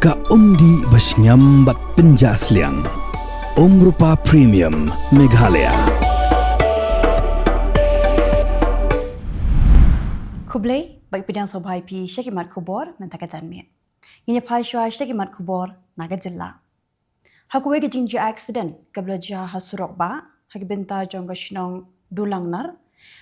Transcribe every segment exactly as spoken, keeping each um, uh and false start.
Ka umdih ba shngiam bad pynjah sliang. Umrupa Premium Meghalaya. Khublei, ba pdiang sngewbha ïa phi sha ki mat khubor mynta ka janmiet. Ngin ïa phai shuwa sha ki mat khubor na ka jylla. Ha kawei ka jingjia accident kaba la jia ha surok bah, ha ki bynta jong ka shnong Dulangnar,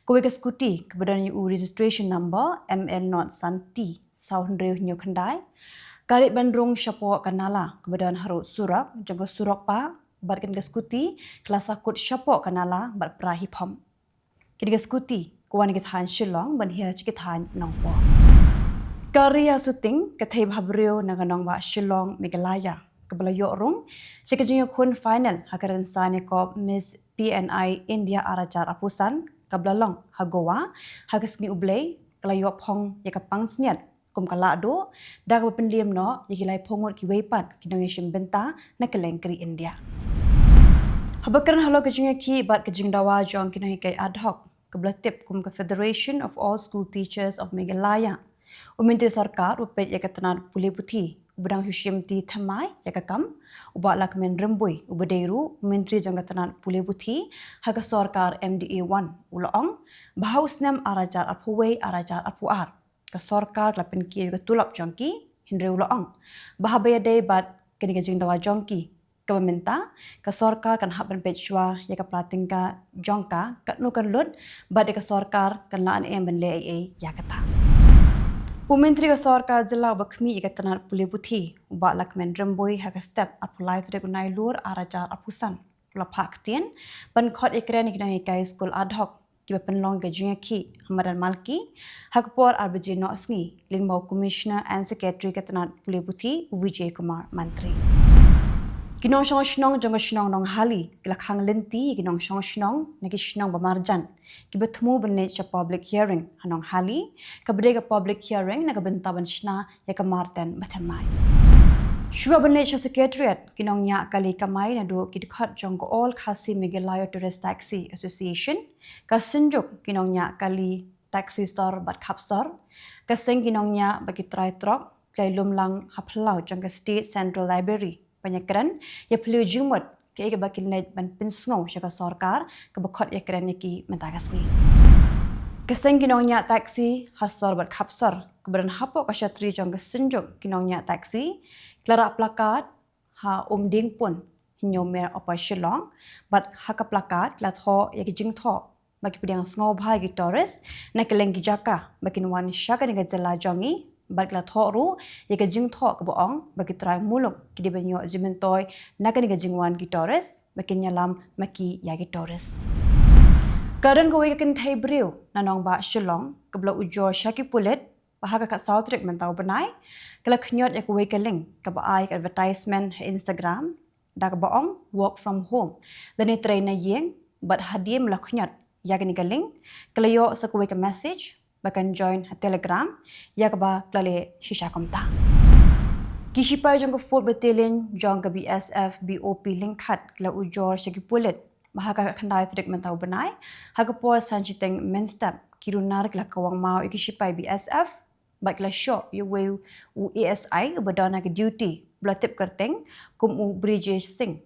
kawei ka scooty kaba don ïa u registration number M N not san T saw hynriew hynñiew khyndai, ka leit ban rung shapoh ka nala kaba don harud surok jong ka surok bah, bad kane ka scooty ka la sakut shapoh ka nala bad pra hi phom. Kane ka scooty ka wan na ki thaiñ Shillong ban hiar sha ki thaiñ Nongpoh. Ka ri ha shooting ka thei bhabriew na ka nongbah Shillong, Meghalaya, kaba la ïoh rung sha ka jingïakhun final ha ka rynsan ïakob Miss P N I India ar hajar arphew san kaba la long ha Goa ha ka sngi U Blei, ka la ïoh phong ïa ka pansngiat kum ka lahduh, da kaba pynliem noh ïa ki laiphew ngut kiwei pat ki nongïashim bynta na kylleng ka ri India. Haba kren halor ka jingïakhih bad ka jingdawa jong ki nonghikai ad hoc kaba la tip kum ka Federation of All School Teachers of Meghalaya, u Myntri Sorkar uba peit ïa ka tnat pule puthi, uba dang shu shim ti thymmai ïa ka kam, u Bah Lahkmen Rymbui, uba dei ruh u Myntri jong ka tnat pule puthi ha ka sorkar M D A one, u la ong ba ha u snem ar hajar arphew wei ar hajar arphew ar, ka sorkar ka la pynkiew ïa ka tulop jong ki, hynrei u la ong ba haba ïadei bad kane ka jingdawa jong ki, kaba mynta ka sorkar kan hap ban peit shuwa ïa ka pla tyngka jong ka, katno kan lut, bad ïa ka sorkar kan lah ne em ban leh ei ei ïa kata. U Myntri ka sorkar jylla uba khmih ïa ka tnat pule puthi, u Bah Lahkmen Rymbui, ha ka step arphew lai tarik u Nailur ar hajar arphew san, u la phah ktien ban khot ïakren ïa ki nonghikai skul ad hoc kiba pynlong ka jingïakhih ha madan Malki ha ka por ar baje noh sngi, lyngba u Commissioner and Secretary ka tnat pule puthi, u Vijay Kumar Mantri. Ki nongshong shnong jong ka shnong Nonghali ki la khang lynti ïa ki nongshong shnong na ki shnong ba marjan kiba thmu ban leit sha public hearing ha Nonghali, kaba dei ka public hearing na ka bynta ban shna ïa ka marten ba thymmai. Shuwa ban leit sha Secretariat, ki nongñiah kali kamai naduh ki dkhot jong ka All Khasi Meghalaya Tourist Taxi Association, ka Synjuk ki nongñiah kali taxi sor bad khap sor, ka Seng ki nongñiah bad ki trai trok, ki la ïalum lang ha phyllaw jong ka State Central Library ban ïakren ïa phyllaw jingmut kaei kaba kin leit ban pynsngew sha ka sorkar kaba khot ïakren ïa ki mynta ka sngi. Ka Seng ki nongñiah taxi ha sor bad khap sor, kaba don hapoh ka shatri jong ka Synjuk ki nongñiah taxi, ki la rah placard ha Umdingpun, Hynñiewmer, Upper Shillong, bad ha ka placard ki la thoh ïa ki jingthoh ba ki pdiang sngewbha ïa ki tourist na kylleng ki jaka ba kin wan sha kane ka jylla jong ngi, bad ki la thoh ruh ïa ka jingthoh kaba ong ba ki trai muluk ki dei ban ïoh jingmyntoi na kane ka jingwan ki tourist, ba kin ïalam ma ki ïa ki tourist. Ka don kawei ka kynthei briew na nongbah Shillong kaba la ujor sha ki pulit ba ha ka khatsaw tarik mynta u bnai, ka la khñiot ïa kawei ka link kaba ai ka advertisement ha Instagram da kaba ong work from home lane trei na ïing, bad hadien ba la khñiot ïa kane ka link, ka la ïoh sa kawei ka message ba kan join ha Telegram, ïa kaba ka la leh shisha kumta. Ki shipai jong ka Fourth Battalion jong ka B S F B O P Lyngkhat ki la ujor sha ki pulit ba ha ka khatkhyndai tarik mynta u bnai, ha ka por san shiteng mynstep, ki runar ki la kawang maw ïa ki shipai B S F, bad ki la shoh ïa uwei u A S I uba don ha ka duty, ba la tip kyrteng kum u Brijesh Singh.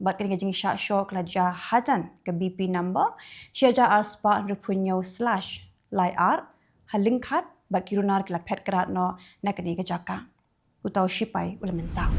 Bad kane ka jingshah shoh ka la jia hajan ka B P number shi hajar ar spah hynriewphew hynñiew slash lai ar ha Lyngkhat, bad ki runar ki la phet krad noh na kane ka jaka. Uta u shipai u la mynsaw.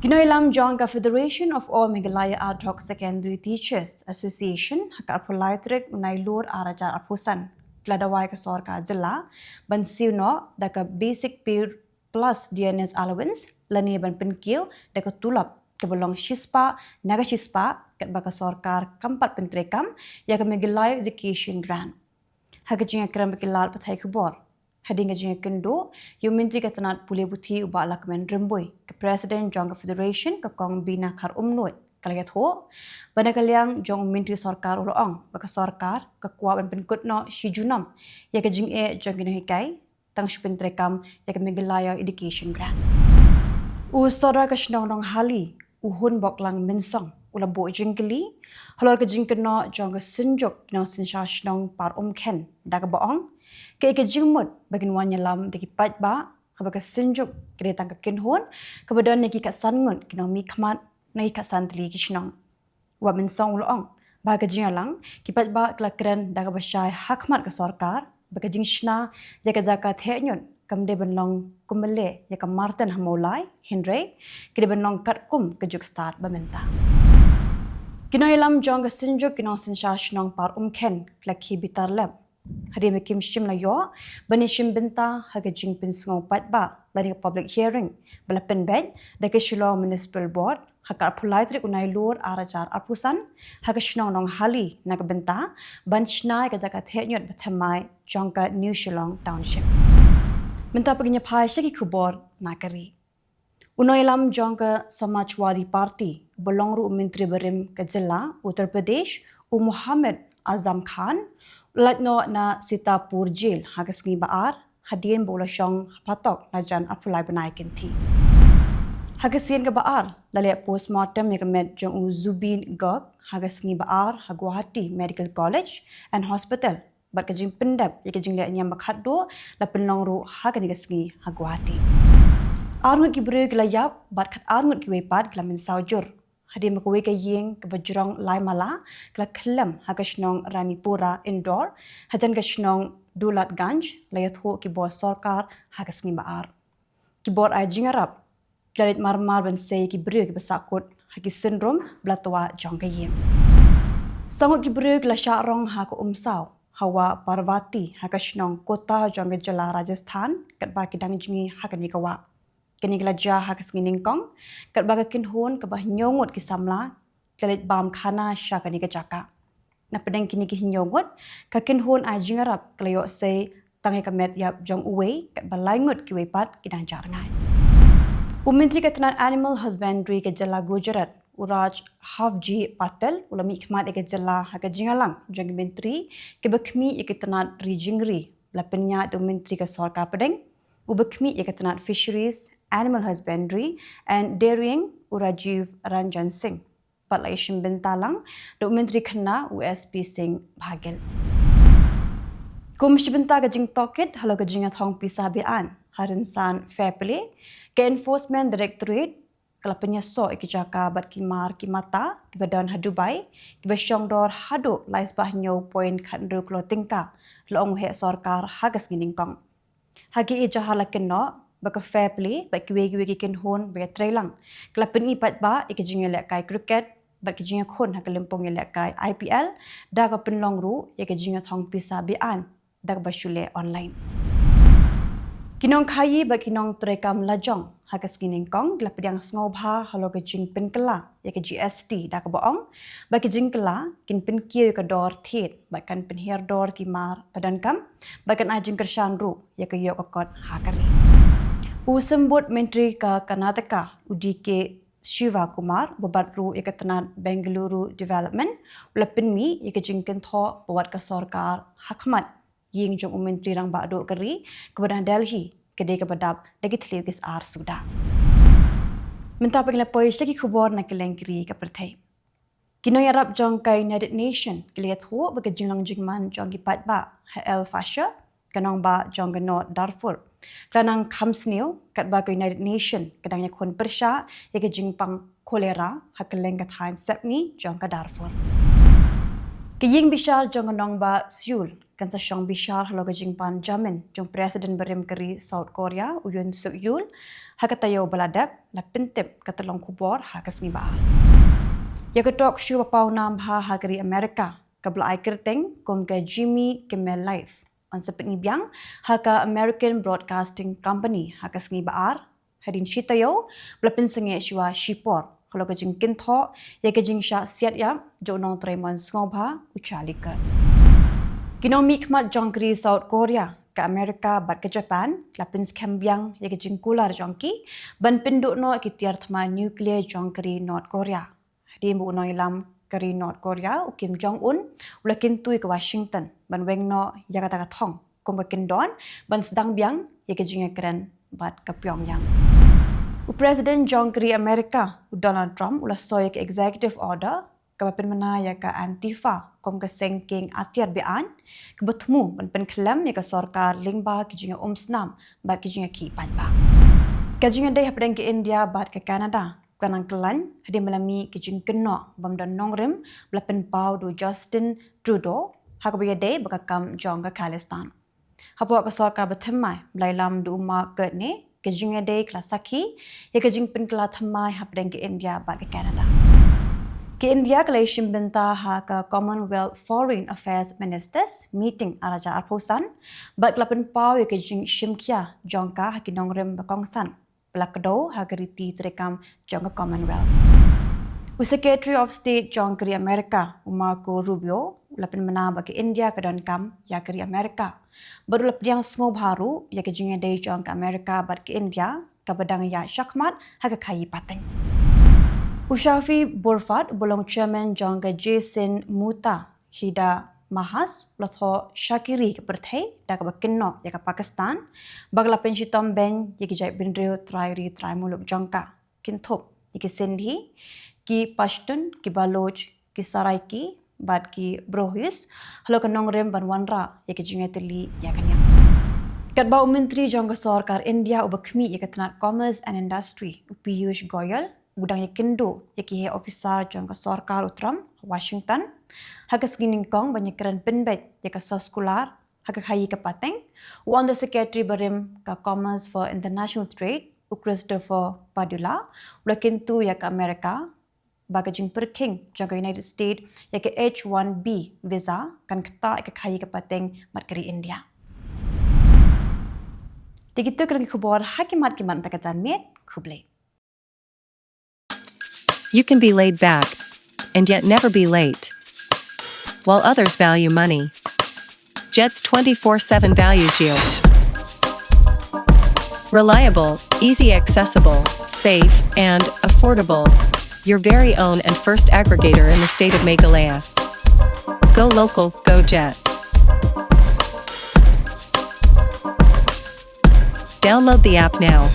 Ki nongïalam jong ka Federation of All Meghalaya Ad Hoc Secondary Teachers Association, ha ka arphew lai tarik u Nailur ar hajar arphew san, ki la dawa ïa ka sorkar jylla ban siew noh da ka basic pay plus dearness allowance, lane ban pynkiew da ka tulop kaba long shispah na ka shispah, katba ka sorkar kam pat pyntreikam ïa ka Meghalaya Education Grant. Ha ka jingïakren bad ki lad pathai khubor hadien ka jingïakynduh ïa u Myntri ka tnat pule puthi u Bah Lahkmen Rymbui, ka President jong ka Federation ka Kong Bina Kharumnuid ka la ïathuh ba na ka liang jong u Myntri Sorkar u la ong ba ka sorkar ka kwah ban pynkut noh shi junom ïa ka jingeh jong ki nonghikai, tang shu pyntreikam ïa ka Meghalaya Education Grant. U Sordar ka shnong Nonghali, u Hunboklang Mynsong, u la buh jingkylli halor ka jingkynnoh jong ka Synjuk ki nongsynshar shnong Par Umkhen da kaba ong kaei ka jingmut ba kin wan ïalam da ki paidbah Haba ka Synjuk ka dei tang ka kynhun kaba don ïa ki khatsan ngut ki nongmihkhmat na ki khatsan tylli ki shnong. Wat Mynsong u la ong ba ha ka jingïalang ki paidbah ki la kren da kaba shai ha khmat ka sorkar ba ka jingshna ïa ka jaka theh ñiut kam dei ban long kum ba leh ïa ka Marten ha Mawlai, hynrei ka dei ban long katkum ka juk stad ba mynta. Ki nongïalam jong ka Synjuk ki nongsynshar shnong Par Umkhen ki la khie bitar lem hadien ba kim shym la ïoh ban ïashim bynta ha ka jingpynsngew paidbah lane ka public hearing ba la pynbeit da ka Shillong Municipal Board ha ka arphew lai tarik u Nailur ar hajar arphew san ha ka shnong Nonghali na ka bynta ban shna ïa ka jaka theh ñiut ba thymmai jong ka New Shillong Township. Mynta pat ngin ïa phai sha ki khubor na ka ri. U nongïalam jong ka Samajwadi Party uba long ruh u Myntri barim ka jylla Uttar Pradesh, u Mohammad Azam Khan, u la lait noh na Sitapur Jail ha ka sngi ba ar hadien ba u la shong ha phatok la jan arphew lai bnai kynthih. Ha ka sien kaba ar la leh postmortem ïa ka met jong u Zubeen Garg ha ka sngi ba ar ha Guwahati Medical College and Hospital, bad ka jingpyndep ïa ka jingleh niam ba khatduh la pynlong ruh ha kane ka sngi ha Guwahati. Ar ngut ki briew ki la ïap bad khatar ngut kiwei pat ki la mynsaw jur hadien ba kawei ka ïing kaba jrong lai mala ka la khyllem ha ka shnong Ranipura Indore, hajan ka shnong Daulatganj, la ïathuh ki bor sorkar ha ka sngi ba ar. Ki bor ai jingïarap ki la leit marmar ban sei ïa ki briew kiba sahkut ha ki syndrom ba la twah jong ka ïing. Saw ngut ki briew ki la shah rong ha ka umsaw ha wah Parvati ha ka shnong Kota jong ka jylla Rajasthan katba ki dang jngi ha kane ka wah. Kane ka la jia ha ka sngi nyngkong katba ka kynhun kaba hynñiew ngut ki samla ki la leit bam khana sha kane ka jaka. Na pdeng kine ki hynñiew ngut, ka kynhun ai jingïarap ka la ïoh sei tang ïa ka met ïap jong uwei katba lai ngut kiwei pat ki dang jah rngai. U Myntri ka tnat Animal Husbandry ka jylla Gujarat, u Raj Hafji Patel, u la mihkhmat ïa ka jylla ha ka jingïalang jong ki myntri kiba khmih ïa ka tnat ri jingri, ba la pynïaid da u Myntri ka sorkar pdeng uba khmih ïa ka tnat Fisheries, Animal Husbandry and Dairying, u Rajiv Ranjan Singh, bad la ïashim bynta lang da u Myntri Khynnah, u S P Singh Baghel. Kum shi bynta ka jingtohkit halor ka jingïathong pisa be-aiñ ha rynsan Fair Play, ka Enforcement Directorate ka la pynïasoh ïa ki jaka bad ki mar ki mata kiba don ha Dubai kiba shongdor haduh lai spah hynñiew point khathynriew klur tyngka, la ong u heh sorkar ha ka sngi nyngkong. Ha ki ijahar la kynnoh ba ka Fair Play bad kiwei kiwei ki kynhun ba ïatreilang ka la pyni paidbah ïa ka jingïalehkai cricket bad ka jingïakhun ha ka lympung ïalehkai I P L da ka pynlong ruh ïa ka jingïathong pisa be-aiñ da kaba shu leh online. Ki nongkhaïi bad ki nongtreikam lajong ha ka sngi nyngkong ki la pdiang sngewbha halor ka jingpynkylla ïa ka G S T da kaba ong ba ka jingkylla kin pynkiew ïa ka dor thied bad kan pynhiar dor ki mar ba donkam bad kan ai jingkyrshan ruh ïa ka ïoh ka kot ha ka ri. U Symbud Myntri ka Karnataka, u D K Shivakumar, uba bat ruh ïa ka tnat Bengaluru Development, u la pynmih ïa ka jingkynthoh ba wat ka sorkar ha khmat ïing jong u Myntri Rangbah Duh ka ri kaba don ha Delhi ka dei kaba dap da ki thliew ki sar suda. Mynta pat ngin ïa poi sha ki khubor na kylleng ki ri ka pyrthei. Ki nongïarap jong ka United Nation ki la ïathuh ba ka jinglong jingman jong ki paidbah ha El Fasher, ka nongbah jong ka North Darfur, ka la nang kham sniew katba ka United Nation ka dang ïakhun pyrshah ïa ka jingpang cholera ha kylleng ka thaiñ sepngi jong ka Darfur. Ka ïing bishar jong ka nongbah Seoul kan sa shong bishar halor ka jingpan jamin jong u President barim ka ri South Korea, u Yoon Suk Yeol, ha ka taïew ba la dep, la pyntip ka tyllong khubor ha ka sngi ba ar. Ïa ka talk show ba pawnam bha ha ka ri Amerika kaba la ai kyrteng kum ka Jimmy Kimmel Live, yn sa pyni biang ha ka American Broadcasting Company ha ka sngi ba ar, hadien shi taïew ba la pynsangeh shuwa shipor halor ka jingkynthoh ïa ka jingshah siat ïap jong u nongtrei mon sngewbha, u Charlie Kirk. Ki nongmihkhmat jong ka ri South Korea, ka Amerika bad ka Japan ki la pynskhem biang ïa ka jingkular jong ki ban pynduh noh ki tiar thymmai nuclear jong ka ri North Korea, hadien ba u nongïalam ka ri North Korea, u Kim Jong Un, u la kyntu ïa ka Washington ban weng noh ïa kata ka thong kum ka kyndon ban sdang biang ïa ka jingïakren bad ka Pyongyang. U President jong ka ri Amerika, u Donald Trump, u la soi ïa ka executive order kaba pynmynna ïa ka Antifa kum ka seng kieng atiar be-aiñ, kaba thmu ban pynkhlem ïa ka sorkar lyngba ki jingïaumsnam bad ki jingïakhih paidbah. Ka jingïadei hapdeng ka India bad ka Canada ka nang kyllaiñ hadien ba la mih ka jingkynnoh bym don nongrim ba la pynpaw da u Justin Trudeau ha kaba ïadei bad ka kam jong ka Khalistan. Hapoh ka sorkar bathymmai ba la ïalam da u Mark Carney, ka jingïadei ka la sakhi ïa ka jingpynkylla thymmai hapdeng ka India bad ka Canada. Ka India ka la ïashim bynta ha ka Commonwealth Foreign Affairs Ministers Meeting ar hajar arphew san bad ka la pynpaw ïa ka jingshim khia jong ka ha ki nongrim ba kongsan ba la kdew ha ka riti treikam jong ka Commonwealth. U Secretary of State jong ka ri Amerika, u Marco Rubio, u la pynmynna ba ka India ka donkam ïa ka ri Amerika bad u la pdiang sngewbha ruh ïa ka jingïadei jong ka Amerika bad ka India kaba dang ïaid shakhmat ha ka khaïi pateng. U Shafi Burfat, uba long chairman jong ka Jaisin Mutahida Mahaz, u la thoh shakri ïa ka pyrthei da kaba kynnoh ïa ka Pakistan ba ka la pynshitom beiñ ïa ki jaitbynriew trai ri trai muluk jong ka, kynthup ïa ki Sindhi, ki Pashtun, ki Baloch, ki Saraiki bad ki Brohis, halor ka nongrim ban wanrah ïa ka jingïatylli ïa ka niam. Katba u Myntri jong ka sorkar India uba khmih ïa ka tnat Commerce and Industry, u Piyush Goyal, u dang ïakynduh ïa ki heh ophisar jong ka sorkar u Trump ha Washington ha ka sngi nyngkong ban ïakren pynbeit ïa ka soskular ha ka khaïi ka pateng, u Under Secretary barim ka Commerce for International Trade, u Christopher Padula, u la kyntu ïa ka Amerika ba ka jingpyrkhing jong ka United States ïa ka H one B visa kan ktah ïa ka khaïi ka pateng bad ka ri India. Te kito ki long ki khubor ha ki mat ki mat mynta ka janmiet. Khublei. You can be laid back and yet never be late. While others value money, Jets twenty-four seven values you. Reliable, easy accessible, safe, and affordable. Your very own and first aggregator in the state of Meghalaya. Go local, go Jets. Download the app now.